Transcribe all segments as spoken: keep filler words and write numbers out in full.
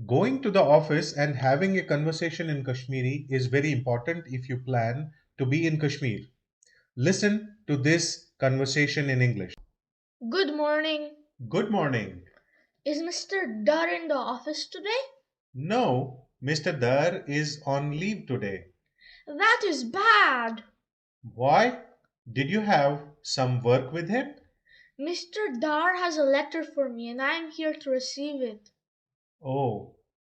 Going to the office and having a conversation in Kashmiri is very important if you plan to be in Kashmir. Listen to this conversation in English. Good morning. Good morning. Is Mister Dar in the office today? No, Mister Dar is on leave today. That is bad. Why? Did you have some work with him? Mister Dar has a letter for me and I am here to receive it. Oh,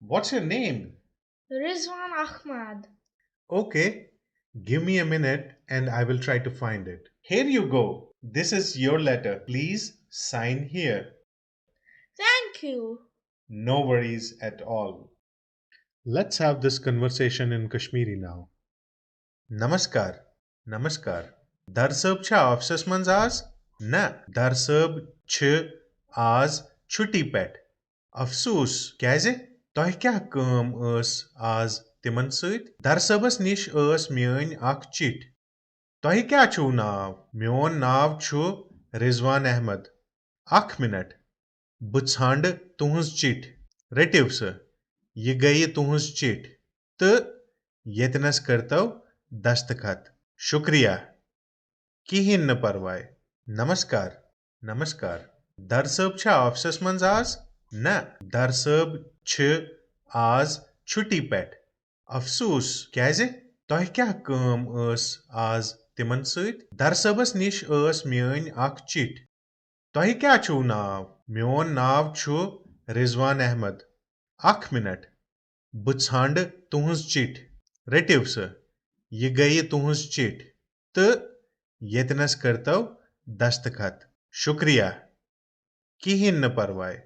what's your name? Rizwan Ahmad. Okay, give me a minute and I will try to find it. Here you go. This is your letter. Please sign here. Thank you. No worries at all. Let's have this conversation in Kashmiri now. نمسکار. نمسکار. در صٲب چھا آفسس منٛز آز؟ نہ، در صٲب چھِ آز چھُٹی پٮ۪ٹھ۔ افسوس، کیازِ؟ تۄہہِ کیٛاہ کٲم ٲس آز تِمن سۭتۍ؟ در صٲبس نِش ٲس میٲنۍ اکھ چِٹھۍ۔ تۄہہِ کیٛاہ چھُو ناو؟ میون ناو چھُ رضوان احمد۔ اکھ منٹ، بہٕ ژھانڈٕ تُہنٛز چِٹھۍ۔ رٔٹِو سا، یہِ گٔیہِ تُہنٛز چِٹھۍ تہٕ ییٚتنس کٔرتو دستخط۔ شُکریہ۔ کِہیٖنۍ نہٕ پرواے۔ نمسکار۔ نمسکار۔ در صٲب چھا آفسس منٛز آز؟ نہ، در صٲب چھِ آز چھُٹی پٮ۪ٹھ۔ افسوس، کیازِ؟ تۄہہِ کیٛاہ کٲم ٲس آز تِمن سۭتۍ؟ در صٲبس نِش ٲس میٲنۍ اکھ چِٹھۍ۔ تۄہہِ کیٛاہ چھُو ناو؟ میون ناو چھُ رضوان احمد۔ اکھ منٹ، بہٕ ژھانڈٕ تُہنٛز چِٹھۍ۔ رٔٹِو سا، یہِ گٔیہِ تُہنٛز چِٹھۍ تہٕ ییٚتنس کٔرتو دستخط۔ شُکریہ۔ کِہیٖنۍ نہٕ پرواے۔